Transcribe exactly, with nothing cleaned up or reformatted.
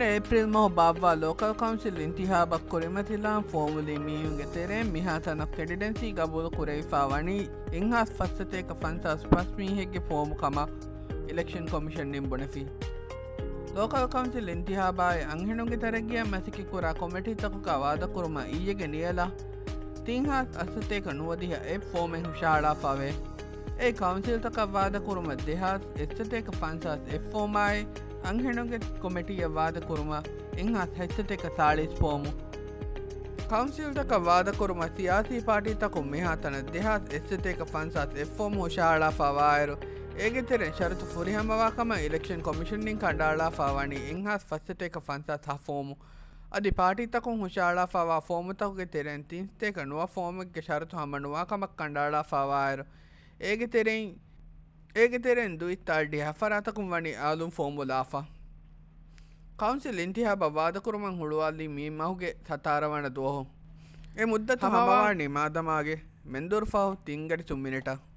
އޭޕްރިލް މަހު ބާއްވާ ލޯކަލް ކައުންސިލް އިންތިހާބަށް ކުރިމަތިލާން ފޯމުލީ މީހުންގެ ތެރެއިން މިހާތަނަށް ކެންޑިޑެންސީ ގަބޫލު ކުރެވިފާ ވަނީ އެއްހާސް ފަސްސަތޭކަ ފަންސާސް ފަސް މީހެއްގެ ފޯމު ކަމަށް އިލެކްޝަން ކޮމިޝަން ނިން ބުނެފި. ލޯކަލް ކައުންސިލް އިންތިހާބާއި އަންހެނުންގެ ތަރައްގީއަށް މަސައްކަތްކުރާ ކޮމިޓީތަކުގަ ވާދަކުރުމަށް އިއްޔެގެ ނިޔަލަށް ތިންހާސް އަށްސަތޭކަ ނުވަދިހަ އެއް ފޯމެއް ހުށަހަޅާފަވޭ. އެ ކައުންސިލްތަކަށް ވާދަކުރުމަށް ދެހާސް އެއްސަތޭކަ ފަންސާސް އެއް ފޯމާއި، އަންހެނުންގެ ކޮމިޓީއަށް ވާދަކުރުމަށް އެއްހާސް ހަތްސަތޭކަ ސާޅީސް ފޯމު. ކައުންސިލްތަކަށް ވާދަކުރުމަށް ސިޔާސީ ޕާޓީތަކުން މިހާތަނަށް ދެހާސް އެއްސަތޭކަ ފަންސާސް އެއް ފޯމު ހުށަހަޅާފަވާއިރު، އޭގެ ތެރެއިން ޝަރުތު ފުރިހަމަވާ ކަމަށް އިލެކްޝަން ކޮމިޝަން ނިން ކަނޑައަޅާފަ ވަނީ އެއްހާސް ފަސްސަތޭކަ ފަންސާސް ހަ ފޯމު. އަދި ޕާޓީތަކުން ހުށަހަޅާފަވާ ފޯމުތަކުގެ ތެރެއިން ތިންސަތޭކަ ނުވަ ފޯމެއްގެ ޝަރުތު ހަމަނުވާ ކަމަށް ކަނޑައަޅާފަވާއިރު، އޭގެ ތެރެއިން، އޭގެ ތެރެއިން ދުއިތައް އަށްޑިހަ ފަރާތަކުން ވަނީ އާލުން ފޯމުލާފަ. ކައުންސިލް އިންތިހާބަށް ވާދަކުރުމަށް ހުޅުވާލީ މި މަހުގެ ސަތާރަ ވަނަ ދުވަހު. އެ މުއްދަތު ހަމަވާނީ މާދަމާގެ މެންދުރު ފަހު ތިންގަޑި ސުން މިނެޓަށް.